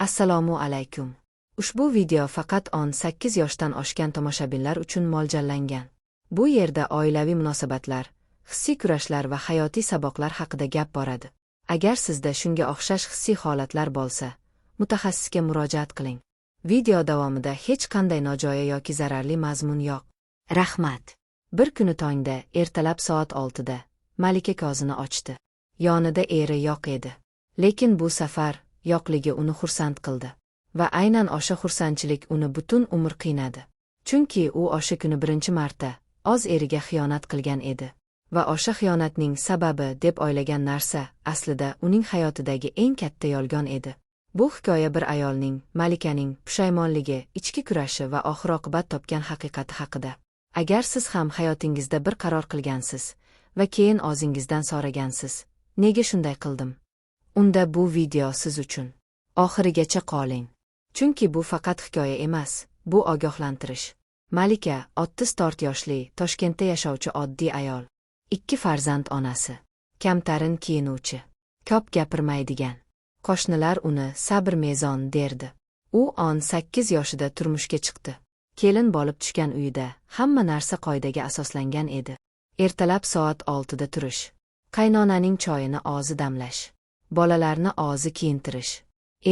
Assalomu alaykum. Ushbu video faqat 18 yoshdan oshgan tomoshabinlar uchun mo'ljallangan. Bu yerda oilaviy munosabatlar, hissiy kurashlar va hayotiy saboqlar haqida gap boradi. Agar sizda shunga o'xshash hissiy holatlar bo'lsa, mutaxassisga murojaat qiling. Video davomida hech qanday nojo'ya yoki zararli mazmun yo'q. Rahmat. Bir kuni tongda, ertalab soat 6 da Malika ko'zini ochdi. Yonida eri yo'q edi. Lekin bu safar yo'qligi uni xursand qildi. Va aynan o'sha xursandchilik uni butun umr qiynadi. Chunki u o'sha kuni birinchi marta o'z eriga xiyonat qilgan edi. Va o'sha xiyonatning sababi deb o'ylagan narsa aslida uning hayotidagi eng katta yolg'on edi. Bu hikoya bir ayolning, Malikaning pushaymonligi, ichki kurashi va oxir oqibat topgan haqiqati haqida. Agar siz ham hayotingizda bir qaror qilgansiz va keyin o'zingizdan so'ragansiz, nega shunday qildim? Unda bu video siz uchun. Oxirigacha qoling. Chunki bu faqat hikoya emas, bu ogohlantirish. Malika 34 yoshli, Toshkentda yashovchi oddiy ayol. Ikki farzand onasi. Kamtarin kiyinuvchi. Ko'p gapirmaydigan. Qo'shnilar uni sabr mezon derdi. U 18 yoshida turmushga chiqdi. Kelin bo'lib tushgan uyida hamma narsa qoidaga asoslangan edi. Ertalab soat 6 da turish. Qaynonaning choyini o'zi damlash. Bolalarni o'zi kiyintirish.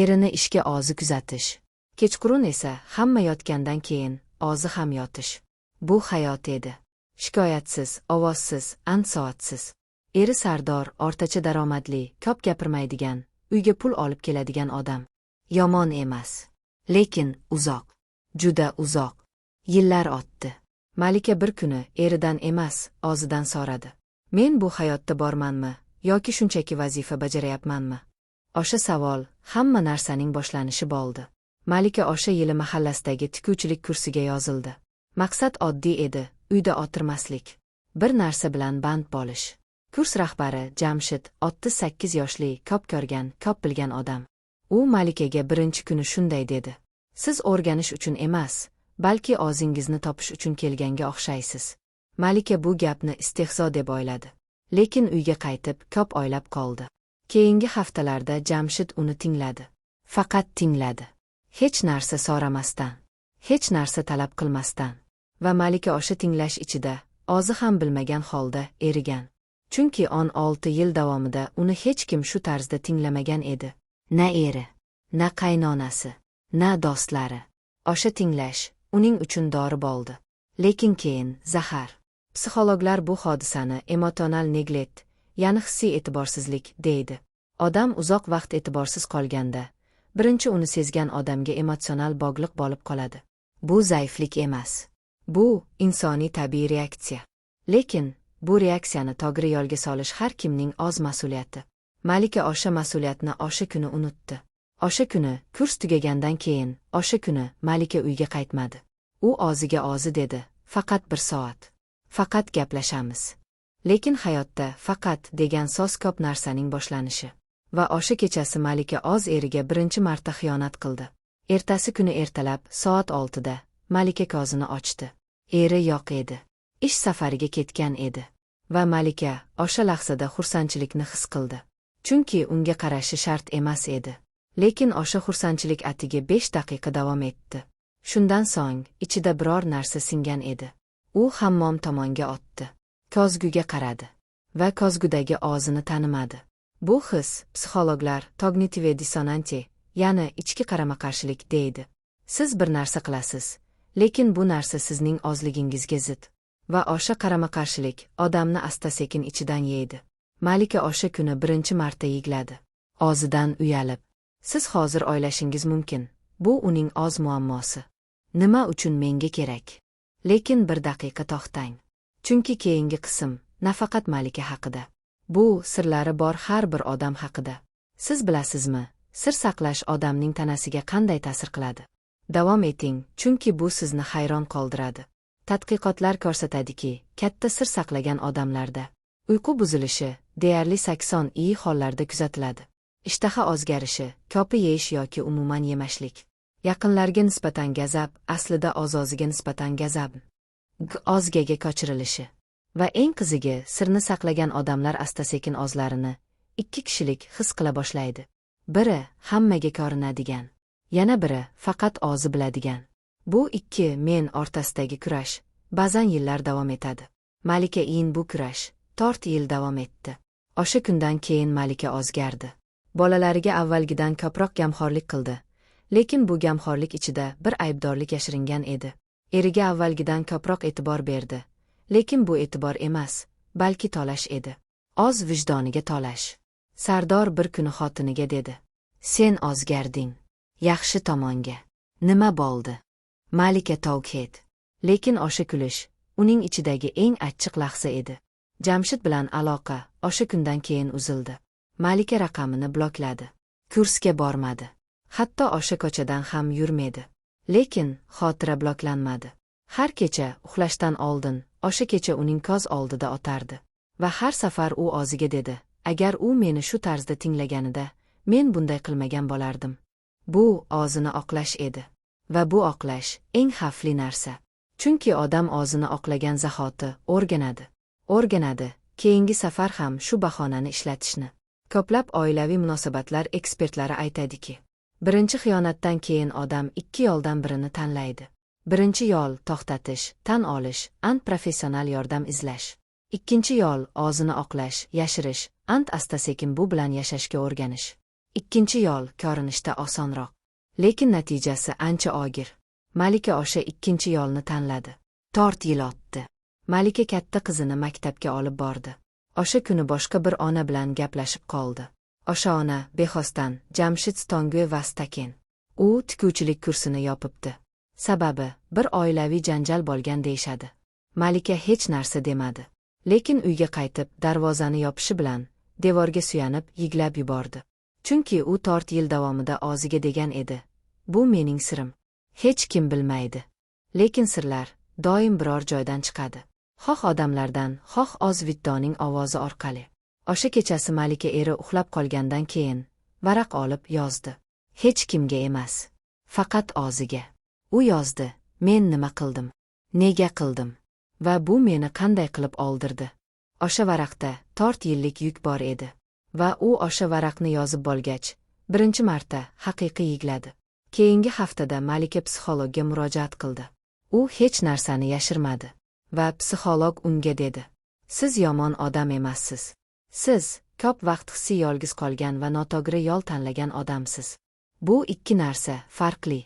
Erini ishga o'zi kuzatish. Kechqurun esa hamma yotgandan keyin o'zi ham yotish. Bu hayot edi. Shikoyatsiz, ovozsiz, and soatsiz. Eri Sardor o'rtacha daromadli, ko'p gapirmaydigan, uyga pul olib keladigan odam. Yomon emas. Lekin uzoq. Juda uzoq. Yillar o'tdi. Malika bir kuni eridan emas, o'zidan so'radi. Men bu hayotda bormanmi yoki shunchaki vazifa bajarayapmanmi? O'sha savol hamma narsaning boshlanishi bo'ldi. Malika o'sha yili mahallasidagi tikuvchilik kursiga yozildi. Maqsad oddiy edi: uyda o'tirmaslik. Bir narsa bilan band bo'lish. Kurs rahbari Jamshid, 38 yoshli, ko'p ko'rgan, ko'p bilgan odam. U Malikaga birinchi kuni shunday dedi: "Siz o'rganish uchun emas, balki o'zingizni topish uchun kelganga o'xshaysiz." Malika bu gapni istehzo deb o'yladi. Lekin uyga qaytib, ko'p o'ylab qoldi. Keyingi haftalarda Jamshid uni tingladi. Faqat tingladi. Hech narsa so'ramasdan, hech narsa talab qilmasdan. Va Malika o'sha tinglash ichida, o'zi ham bilmagan holda erigan. Chunki 16 yil davomida uni hech kim shu tarzda tinglamagan edi. Na eri, na qaynonasi, na do'stlari. O'sha tinglash uning uchun dori bo'ldi. Lekin keyin zahar. Psixologlar bu hodisani emotional neglect, ya'ni hissiy e'tiborsizlik deydi. Odam uzoq vaqt e'tiborsiz qolganda, birinchi uni sezgan odamga emotsional bog'liq bo'lib qoladi. Bu zaiflik emas. Bu insoniy tabiiy reaksiya. Lekin bu reaksiyani to'g'ri yo'lga solish har kimning o'z mas'uliyati. Malika o'sha mas'uliyatni o'sha kuni unutdi. O'sha kuni kurs tugagandan keyin, o'sha kuni Malika uyga qaytmadi. U o'ziga o'zi dedi: "Faqat bir soat. Faqat gaplashamiz." Lekin hayotda "faqat" degan so'z ko'p narsaning boshlanishi. Va o'sha kechasi Malika o'z eriga birinchi marta xiyonat qildi. Ertasi kuni ertalab soat 6 da Malika ko'zini ochdi. Eri yo'q edi. Ish safariga ketgan edi. Va Malika o'sha lahzada xursandchilikni his qildi. Chunki unga qarashi shart emas edi. Lekin o'sha xursandchilik atigi 5 daqiqa davom etdi. Shundan so'ng ichida biror narsa singan edi. U hammom tomonga otdi. Ko'zguga qaradi va ko'zgudagi o'zini tanimadi. Bu his psixologlar kognitiv dissonanti, ya'ni ichki qarama-qarshilik deydi. Siz bir narsa qilasiz, lekin bu narsa sizning o'zligingizga zid. Va o'sha qarama-qarshilik odamni asta-sekin ichidan yeydi. Malika o'sha kuni birinchi marta yig'ladi. O'zidan uyalib. Siz hozir o'ylashingiz mumkin, bu uning o'z muammosi. Nima uchun menga kerak? Lekin bir daqiqa to'xtang. Chunki keyingi qism nafaqat Malika haqida. Bu sirlari bor har bir odam haqida. Siz bilasizmi, sir saqlash odamning tanasiga qanday ta'sir qiladi? Davom eting, chunki bu sizni hayron qoldiradi. Tadqiqotlar ko'rsatadiki, katta sir saqlagan odamlarda uyqu buzilishi deyarli 80 i hollarda kuzatiladi. Ishtaha o'zgarishi, ko'pi yeyish yoki umuman yemaslik. Yaqinlarga nisbatan g'azab, aslida o'z-o'ziga nisbatan g'azab. O'zgaga ko'chirilishi. Va eng qizig'i, sirni saqlagan odamlar asta-sekin o'zlarini ikki kishilik his qila boshlaydi. Biri hammaga ko'rinadigan. Yana biri faqat o'zi biladigan. Bu ikki men o'rtasidagi kurash ba'zan yillar davom etadi. Malika in bu kurash 4 yil davom etdi. O'sha kundan keyin Malika o'zgardi. Bolalariga avvalgidan ko'proq gamxo'rlik qildi. Lekin bu gamxo'rlik ichida bir aybdorlik yashiringan edi. Eriga avvalgidan ko'proq e'tibor berdi. Lekin bu e'tibor emas, balki tolash edi. O'z vijdoniga tolash. Sardor bir kuni xotiniga dedi: "Sen o'zgarding. Yaxshi tomonga. Nima bo'ldi?" Malika tovket. Lekin o'sha kulish uning ichidagi eng achchiq lahza edi. Jamshid bilan aloqa o'sha kundan keyin uzildi. Malika raqamini blokladi. Kursga bormadi. Hatto o'sha ko'chadan ham yurmadi. Lekin xotira bloklanmadi. Har kecha uxlashdan oldin o'sha kecha uning ko'z oldida o'tardi. Va har safar u o'ziga dedi: "Agar u meni shu tarzda tinglaganida, men bunday qilmagan bo'lardim." Bu o'zini oqlash edi. Va bu oqlash eng xavfli narsa. Chunki odam o'zini oqlagan zahoti o'rganadi. O'rganadi, keyingi safar ham shu bahonani ishlatishni. Ko'plab oilaviy munosabatlar ekspertlari aytadiki, birinchi xiyonatdan keyin odam ikki yo'ldan birini tanlaydi. Birinchi yo'l to'xtatish, tan olish, and professional yordam izlash. Ikkinchi yo'l o'zini oqlash, yashirish, and asta-sekin bu bilan yashashga o'rganish. Ikkinchi yo'l ko'rinishda osonroq, lekin natijasi ancha og'ir. Malika o'sha ikkinchi yo'lni tanladi. 4 yil o'tdi. Malika katta qizini maktabga olib bordi. O'sha kuni boshqa bir ona bilan gaplashib qoldi. O'sha ona bexosdan Jamshid Stongue Vastaken. U tikuvchilik kursini yopibdi. Sababi bir oilaviy janjal bo'lgan deyishadi. Malika hech narsa demadi. Lekin uyga qaytib darvozani yopishi bilan devorga suyanib yiglab yubordi. Chunki u 4 yil davomida o'ziga degan edi: "Bu mening sirim. Hech kim bilmaydi." Lekin sirlar doim biror joydan chiqadi. Xoh odamlardan, xoh o'z vijdoning ovozi orqali. O'sha kechasi Malika eri uxlab qolgandan keyin varaq olib yozdi. Hech kimga emas, faqat o'ziga. U yozdi: "Men nima qildim? Nega qildim? Va bu meni qanday qilib oldirdi?" O'sha varaqda 4 yillik yuk bor edi. Va u o'sha varaqni yozib bo'lgach, birinchi marta haqiqiy yigladi. Keyingi haftada Malika psixologga murojaat qildi. U hech narsani yashirmadi. Va psixolog unga dedi: "Siz yomon odam emassiz. Siz ko'p vaqt hissiy yolg'iz qolgan va noto'g'ri yo'l tanlagan odamsiz. Bu ikki narsa farqli."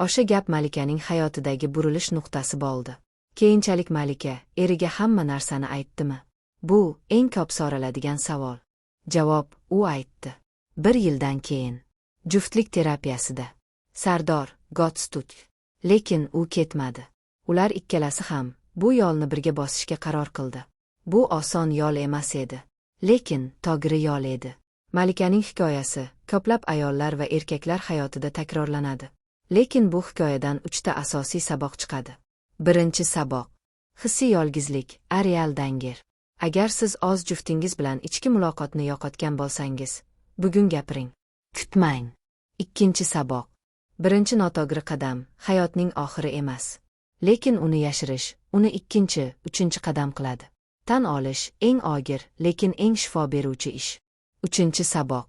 O'sha gap Malikaning hayotidagi burilish nuqtasi bo'ldi. Keyinchalik Malika eriga hamma narsani aytdimi? Bu eng ko'p so'raladigan savol. Javob: u aytdi. 1 yildan keyin. Juftlik terapiyasida. Sardor Gotstut. Lekin u ketmadi. Ular ikkalasi ham bu yo'lni birga bosishga qaror qildi. Bu oson yo'l emas edi. Lekin to'g'ri yo'l edi. Malikaning hikoyasi ko'plab ayollar va erkaklar hayotida takrorlanadi. Lekin bu hikoyadan 3 ta asosiy saboq chiqadi. Birinchi saboq. Hissiy yolg'izlik, real danger. Agar siz o'z juftingiz bilan ichki muloqotni yo'qotgan bo'lsangiz, bugun gapiring. Kutmang. Ikkinchi saboq. Birinchi noto'g'ri qadam hayotning oxiri emas. Lekin uni yashirish, uni ikkinchi, uchinchi qadam qiladi. Tan olish eng og'ir, lekin eng shifo beruvchi ish. Uchinchi saboq.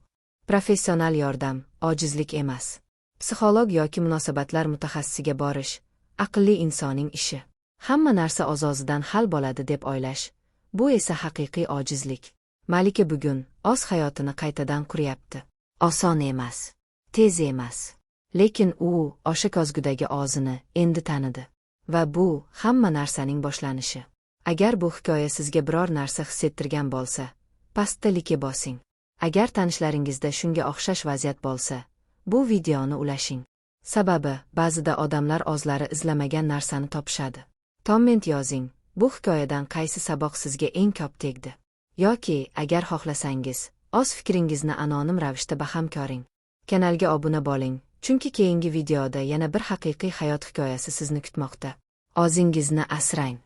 Professional yordam ojizlik emas. Psixolog yoki munosabatlar mutaxassisiga borish aqlli insonning ishi. Hamma narsa o'z-o'zidan hal bo'ladi deb o'ylash, bu esa haqiqiy ojizlik. Malika bugun o'z hayotini qaytadan quryapti. Oson emas, tez emas. Lekin u o'sha ko'zgudagi o'zini endi tanidi. Va bu hamma narsaning boshlanishi. Agar bu hikoya sizga biror narsa his ettirgan bo'lsa, pastda like bosing. Agar tanishlaringizda shunga o'xshash vaziyat bo'lsa, bu videoni ulashing. Sababi, ba'zida odamlar o'zlari izlamagan narsani topishadi. Komment yozing, bu hikoyadan qaysi saboq sizga eng ko'p tegdi? Yoki, agar xohlasangiz, o'z fikringizni anonim ravishda baham ko'ring. Kanalga obuna bo'ling, chunki keyingi videoda yana bir haqiqiy hayot hikoyasi sizni kutmoqda. O'zingizni asrang.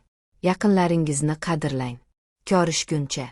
Yaqinlaringizni qadrlang. Ko'rishguncha.